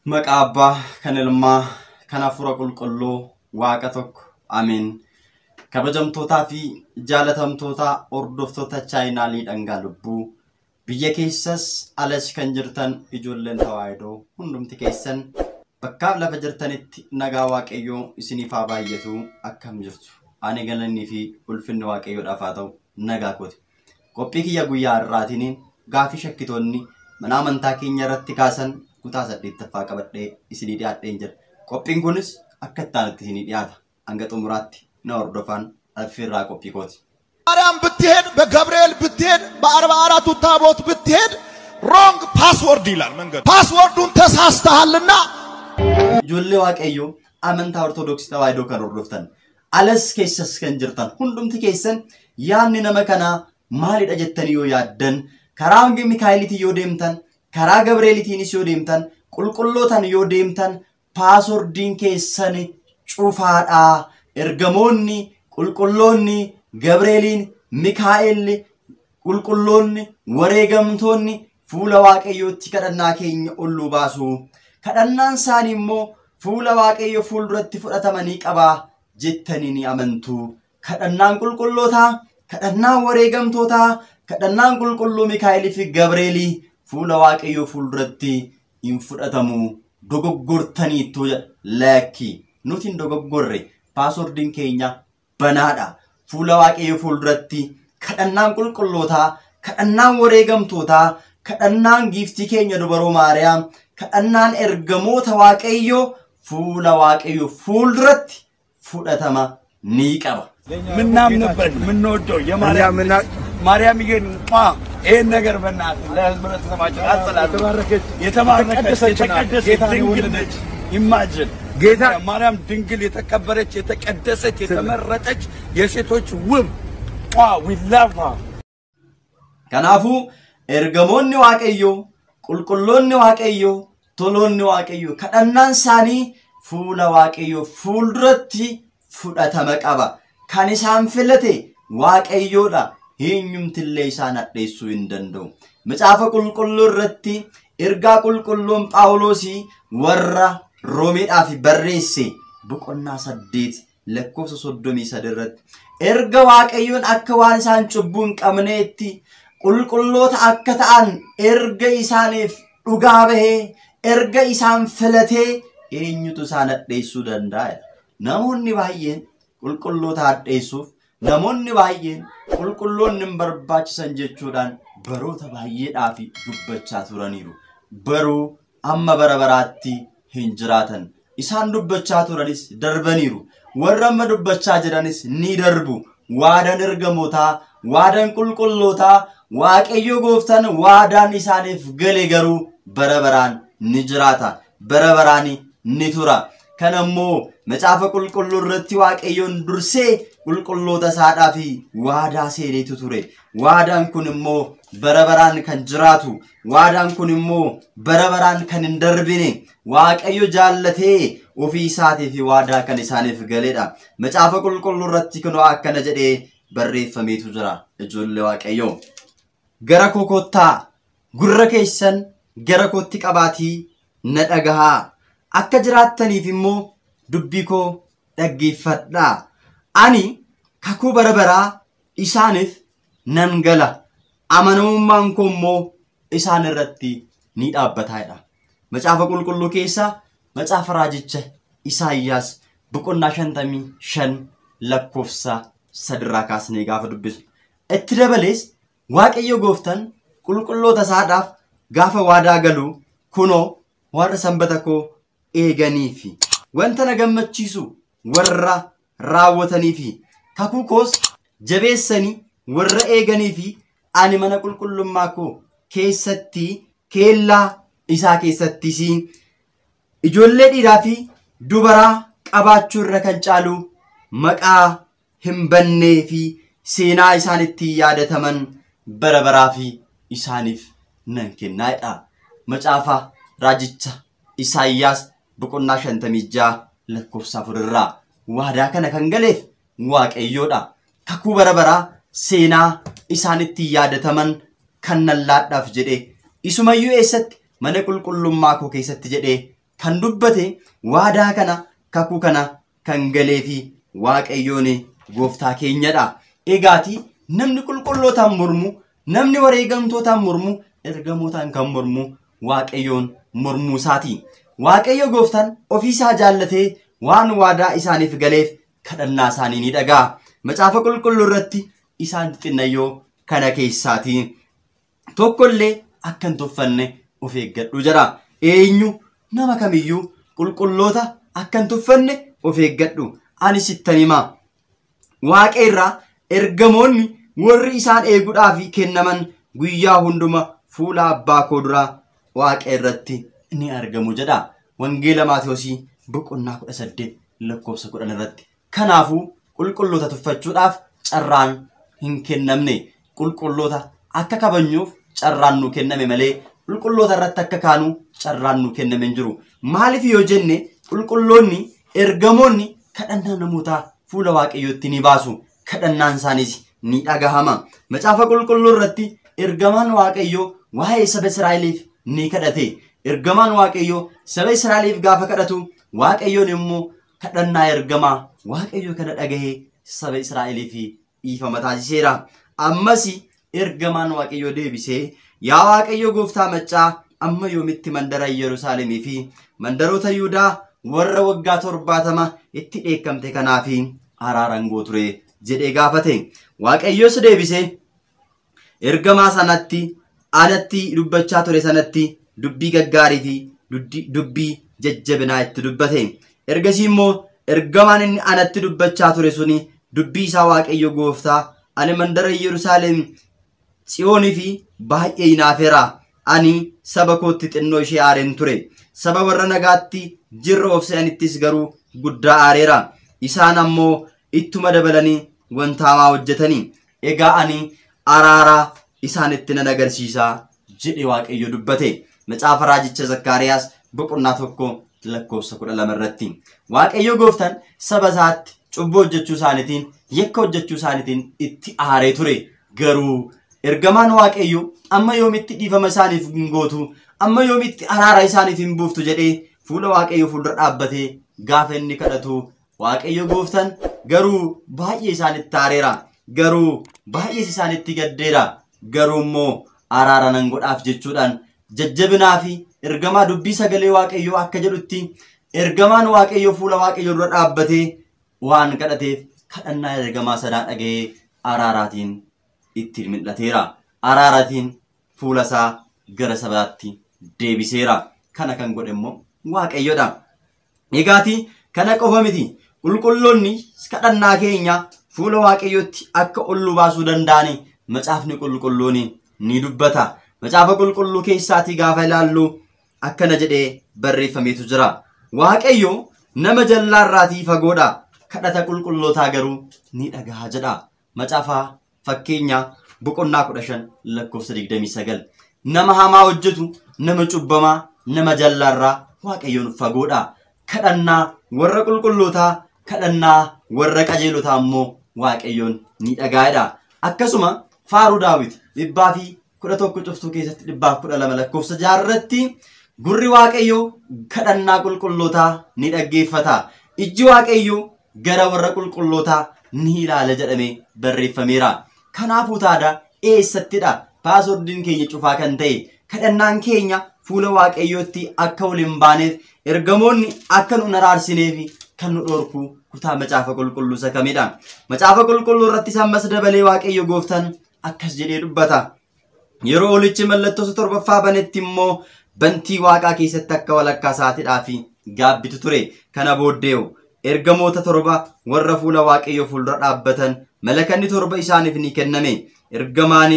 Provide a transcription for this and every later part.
Maqaa Abbaa kan Ilmaa kan Hafuura Qulqulluu Waaqa tokko Ameen. Kabajamtootaa fi jaalatamtoota hordoftoota chaayinaalii Dhangaa Lubbuu biyya keessas alas kan jirtan ijoolleen tawaahidoo hundumti keessan bakkaaf lafa jirtanitti nagaa Waaqayyoo isiniif haa baay'atu. Akkam jirtu? Ani galannii fi ulfinni Waaqayyoodhaaf haa ta'u, nagaa kooti. Qophii kiyya guyyaa har'aatiin gaafii shakkitoonni mana amantaa keenya irratti kaasan kutaa 8ffaa qabadhee isinii dhiyaadheen jira. Qophiin kunis akka itti aanutti isinii dhiyaata. Hanga xumuraatti na hordofaan affeerraa qophii kooti. ማርያም ብትሄድ፣ በገብርኤል ብትሄድ፣ በ44ቱ ታቦት ብትሄድ ሮንግ ፓስወርድ ይላል መንገዱ። ፓስወርዱን ተሳስተሃልና። Ijoollee Waaqayyoo amantaa Ortodoksii Tawaahidoo kan hordoftan alas keessas kan jirtan hundumti keessan, yaadni nama kanaa maalidha jettanii yoo yaaddan, karaa Mikaa'eliitiin yoo deemtan, karaa Gabreeliitiinis yoo deemtan, qulqullootaan yoo deemtan, paaswordiin keessan cufaadha. Ergamoonni qulqulloonni Gabreeliin, Mikaa'elli, qulqulloonni wareegamtoonni fuula Waaqayyootti kadhannaa keenya olluu baasu. Kadhannaan isaanii immoo fuula Waaqayyo fuulduratti fudhatamanii qabaa jettanii ni amantu. Kadhannaan qulqullootaa, kadhannaan wareegamtootaa, kadhannaan qulqulluu Mikaa'elii fi Gabreelii fuula Waaqayyoo fuulduratti hin fudhatamu. Dogoggortaniittu jedha. Lakki, nuti hin dogoggorre, paaswordiin keenya banaadha. Fuula Waaqayyoo fuulduratti kadhannaan qulqullootaa, kadhannaan wareegamtootaa, kadhannaan giiftii keenya dubaroo Maariyaam, kadhannaan ergamoota Waaqayyoo fuula Waaqayyoo fuulduratti fudhatama ni qaba. ምናምንበት ምንወደው የማርያም ማርያምዬን ሟ ይሄን ነገር በእናትህ ለህብረተሰባችን አስተላልፍ። የተባረከች የተቀደሰች ድንግል ነች። ኢማጅን ጌታ ማርያም ድንግል የተከበረች የተቀደሰች የተመረጠች የሴቶች ውብ ሟ ዊ ላቭ ሃር። Kanaafuu ergamoonni Waaqayyoo, qulqulloonni Waaqayyoo, toloonni Waaqayyoo kadhannaan isaanii fuula Waaqayyoo fuulduratti fudhatama qaba. Kan isaan filate Waaqayyoodha. Eenyumtillee isaan hadheessuu hin danda'u. Macaafa qulqulluu irratti ergaa qulqulluun Phaawulosii warra Roomeedhaaf barreesse boqonnaa 8 lakkoofsa 33 irratti, erga Waaqayyoon akka waan isaan cubbuu hin qabneetti qulqulloota akka ta'an erga isaaniif dhugaa bahee, erga isaan filatee, eenyutu isaan hadheessuu danda'a? Namoonni baay'een qulqulloota hadheessuuf, namoonni baay'een qulqulloonni hin barbaachisan jechuudhaan baroota baay'eedhaaf dubbachaa turaniiru. Baruu amma bara baraatti hin jiraatan. Isaan dubbachaa turanis darbaniiru. Warra amma dubbachaa jiranis ni darbu. Waadaan ergamootaa, waadaan qulqullootaa, Waaqayyo gooftaan waadaan isaaniif gale garuu bara baraan ni jiraata. Bara baraan ni tura. Kana immoo macaafa qulqulluu irratti Waaqayyoon dursee qulqulloota isaadhaaf waadaa seeneetu ture. Waadaan kun immoo bara baraan kan jiraatu, waadaan kun immoo bara baraan kan hin darbine, Waaqayyo jaallatee ofii isaatiif waadaa kan isaaniif galedha. Macaafa qulqulluu irratti kunoo akkana jedhee barreeffameetu jira. Ijoollee Waaqayyoo, gara koo kottaa, gurra keessan gara kootti qabaatii na dhagahaa. Akka jiraattaniif immoo dubbii koo dhaggeeffadhaa. Ani kakuu bara baraa isaaniif nan gala. Amanamummaan koo immoo isaan irratti ni dhaabbataadha. Macaafa qulqulluu keessaa macaafa raajicha Isaayyaas boqonnaa 55 lakkoofsa 3rraa kaasnee gaafa dubbisu. Itti dabalees Waaqayyo gooftaan qulqulloota isaadhaaf gaafa waadaa galu, kunoo warra sanbata koo eeganii fi wanta na gammachiisu warra raawwatanii fi kakuu koos jabeessanii warra eeganii fi ani mana qulqullummaa koo keessatti, keellaa isaa keessattis ijoollee dhiiraa fi dubaraa qabaachuu irra kan caalu maqaa hin bannee fi seenaa isaan ittiin yaadataman bara baraa fi isaaniif nan kennaadha. Macaafa raajicha Isaayyaas boqonnaa 56 lakkoofsa 4 irraa waadaa kana kan galeef Waaqayyoodha. Kakuu bara baraa seenaa isaan ittiin yaadataman kan nan laadhaaf jedhee, isumayyuu eessatti? Mana qulqullummaa koo keessatti jedhee kan dubbate waadaa kana kakuu kana kan galeefi Waaqayyoon gooftaa keenyadha. Egaati namni qulqullootaan mormu, namni wareegamtootaan mormu, ergamootaan kan mormu Waaqayyoon mormuu isaati. Waaqayyo gooftaan ofiisaa jaallatee waan waadaa isaaniif galeef kadhannaa isaanii ni dhaga'a. Macaafa qulqulluu irratti isaan xixinnayyoo kana keessaati. Tokkollee akka hin tuffanne of eeggadhu jedha. Eenyu nama kamiyyuu qulqulloota akka hin tuffanne of eeggadhu. Ani sittan hima. Waaqa irraa ergamoonni warri isaan eeguudhaaf kennaman guyyaa hunduma fuula abbaa koo duraa waaqa irratti ni argamu jedha. Wangeela Maatewosii boqonnaa 18 lakkoofsa 10 irratti. Kanaafuu qulqulloota tuffachuudhaaf carraan hin kennamne. Qulqulloota akka kabajnuuf carraan nu kenname malee qulqulloota irratti akka kaanu carraan nu kenname hin jiru. Maaliif yoo jenne qulqulloonni ergamoonni kadhannaa namootaa fuula Waaqayyootti ni baasu. Kadhannaan isaaniis ni dhagahama. Macaafa qulqulluu irratti ergamaan Waaqayyoo waa'ee saba Israa'eliif ni kadhate. Ergamaan Waaqayyoo saba Israa'eliif gaafa kadhatu Waaqayyoon immoo kadhannaa ergamaa Waaqayyoo kana dhagahee saba Israa'eliif dhiifama taasiseera. Ammas ergamaan Waaqayyoo deebisee yaa Waaqayyo gooftaa maccaa amma yoomitti mandara Yerusaalemii fi mandaroota Yihudaa warra waggaa 70 itti dheekkamte kanaaf araaraan gooture jedhee gaafate. Waaqayyos deebisee ergamaa sanatti anatti dubbachaa ture sanatti dubbii gaggaarii fi dubbii jajjabinaa itti dubbate. Ergasii immoo ergamaan inni anatti dubbachaa ture suni dubbii isaa Waaqayyo gooftaa ani mandara Yerusaalem Tsiyoonii fi baay'ee hinaafeera. Ani saba kootti xinnoo ishee aareen ture. Saba warra nagaatti jirra of se'anittis garuu guddaa aareera. Isaan ammoo ittuma dabalanii wanta hamaa hojjetanii. Egaa ani araaraa isaanitti nan agarsiisa jedhe Waaqayyo dubbate. Macaafa raajicha Zakkaariyaas boqonnaa 1 lakkoofsa 12 irratti. Waaqayyo gooftaan saba isaatti cubbuu hojjechuu isaaniitiin yakka hojjechuu isaaniitiin itti aaree ture. Garuu ergamaan Waaqayyo amma yoomitti dhiifama isaaniif hin gootu, amma yoomitti araara isaaniif hin buuftu jedhee fuula Waaqayyo fuuldura dhaabbatee gaafa inni kadhatu Waaqayyo gooftaan garuu baay'ee isaanitti aareera. Garuu baay'ee isaanitti gaddeera. Garuu immoo araara nan godhaaf jechuudhaan jajjabinaa fi ergamaa dubbii sagalee Waaqayyoo akka jedhutti ergamaan Waaqayyoo fuula Waaqayyoo dura dhaabbatee waan kadhateef kadhannaa ergamaa sanaa dhaga'ee araaraatiin itti mil'ateera. Araaraatiin fuula isaa gara sabaatti deebiseera. Kana kan godhe immoo Waaqayyoodha. Egaati kana qofa miti. Qulqulloonni kadhannaa keenya fuula Waaqayyootti akka ol nu baasuu danda'an macaafni qulqulluun ni dubbata. Macaafa qulqulluu keessaatii gaafa ilaallu akkana jedhee barreeffameetu jira. Waaqayyo nama jallaarraatii fagoodha. Kadhata qulqullootaa garuu ni dhagaha jedha. Macaafa fakkeenya boqonnaa 15 lakkoofsa 29. Nama hamaa hojjetu, nama cubbamaa, nama jallaarraa Waaqayyoon fagoodha. Kadhannaa warra qulqullootaa, kadhannaa warra qajeelotaa immoo Waaqayyoon ni dhaga'a. Akkasuma faaruu Daawit 111 cuftuu keessatti 112 lakkoofsa 6 irratti gurri Waaqayyoo kadhannaa qulqullootaa ni dhaggeeffata. Ijji Waaqayyoo gara warra qulqullootaa ni ilaala jedhamee barreeffameera. Kanaafuu taada eessattidha paaswordiin keenya cufaa kan ta'e kadhannaan keenya fuula Waaqayyootti akka ol hin baaneef ergamoonni akka nu araarsineef kan nu dhorku kutaa macaafa qulqulluu isa kamidha. Macaafa qulqulluu irrattis ammas dabalee Waaqayyo gooftaan akkas jedhee dubbata. Yeroo olichi mallattoo isa torbaffaa banetti immoo bantii waaqaa keessatti akka walakkaa sa'aatiidhaa fi gaabbitu ture. Kana booddee ergamoota 7 warra fuula Waaqayyoo fuuldura dhaabbatan malakanni 7 isaaniif ni kenname. Ergamaan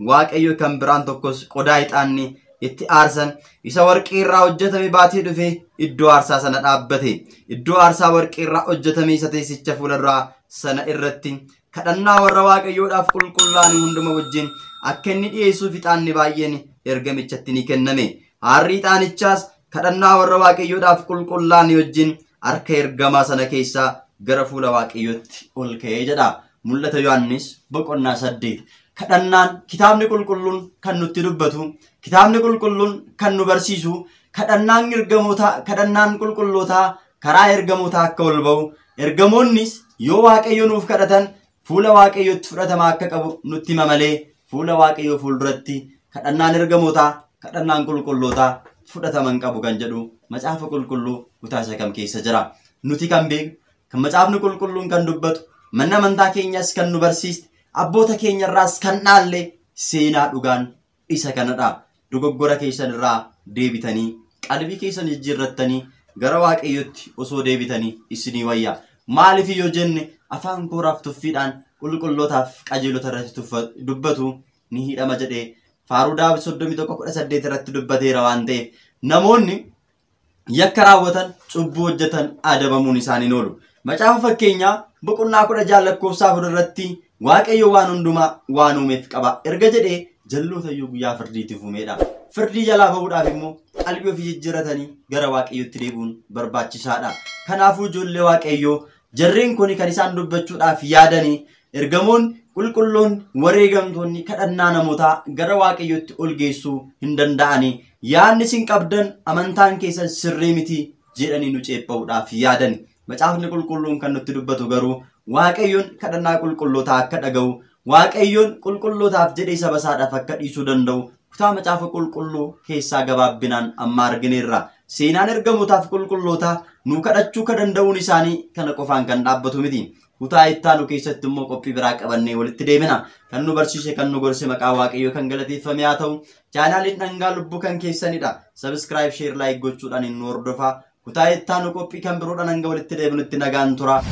Waaqayyoo kan biraan tokkos qodaa ixaanni itti aarsan isa warqii irraa hojjetame baatee dhufe iddoo aarsaa sana dhaabbate. Iddoo aarsaa warqii irraa hojjetame isa teessicha fuula duraa sana irratti kadhannaa warra Waaqayyoodhaaf qulqullaa'an hunduma wajjin akka inni dhiyeessuuf ixaanni baay'een ergamichatti ni kenname. Aarri ixaanichaas kadhannaa warra Waaqayyoodhaaf qulqullaa'an wajjin harka ergamaa sana keessaa gara fuula Waaqayyootti ol ka'ee jedha. Mul'ata Yohaannis boqonnaa 8. Kadhannaan kitaabni qulqulluun kan nutti dubbatu, kitaabni qulqulluun kan nu barsiisu, Kadhannaan ergamootaa, kadhannaan qulqullootaa karaa ergamootaa akka ol ba'u, ergamoonnis yoo Waaqayyo nuuf kadhatan fuula Waaqayyootti fudhatama akka qabu nutti hima malee fuula Waaqayyoo fuulduratti kadhannaan ergamootaa, kadhannaan qulqullootaa fudhatama hin qabu kan jedhu macaafa qulqulluu kutaa isa kam keessa jira? Nuti kan beeknu, kan macaafni qulqulluun kan dubbatu, manni amantaa keenyas kan nu barsiiste, abboota keenyarraas kan dhaalle seenaa dhugaan isa kanadha. Dogoggora keessan irraa deebitanii qalbii keessan jijjiirrattanii gara Waaqayyootti osoo deebitanii isinii wayya. Maaliif yoo jenne afaan kooraaf tuffiidhaan qulqullootaaf qajeelota irratti dubbatu ni hidhama jedhee Faaruu Daawit 31:18 irratti dubbateera waan ta'eef namoonni yakka raawwatan, cubbuu hojjetan adabamuun isaanii hin oolu. Macaafa fakkeenyaa boqonnaa 16 lakkoofsa 4 irratti Waaqayyo waan hundumaa waan uumeef qaba erga jedhee jalloota iyyuu guyyaa firdiitiif uumeedha. Firdii jalaa bahuudhaaf immoo qalbii ofii jijjiirratanii gara Waaqayyootti deebi'uun barbaachisaadha. Kanaafuu ijoollee Waaqayyoo, jarreen kun kan isaan dubbachuudhaaf yaadanii ergamoonni, qulqulloonni, wareegamtoonni kadhannaa namootaa gara Waaqayyootti ol geessuu hin danda'anii. Yaadni isin qabdan, amantaan keessan sirrii miti jedhanii nu ceepha'uudhaaf yaadani. Macaafni qulqulluun kan nutti dubbatu garuu Waaqayyoon kadhannaa qulqullootaa akka dhaga'u, Waaqayyoon qulqullootaaf jedhee saba isaadhaaf akka dhiisuu danda'u kutaa macaafa qulqulluu keessaa gabaabbinaan amma argineerra. Seenaan ergamootaaf qulqullootaa nu kadhachuu ka danda'uun isaanii kana qofaan kan dhaabbatu miti. Kutaa ittaanu keessatti immoo qophii biraa qabannee walitti deebina. Kan nu barsiise, kan nu gorse maqaa Waaqayyoo kan galateeffame haa ta'u. Chaanaaliin Dhangaa Lubbuu kan keessanidha. Subscribe, share, like gochuudhaan nu hordofaa. Kutaa ittaanu qophii kan biroodhaan hanga walitti deebinutti nagaan tura.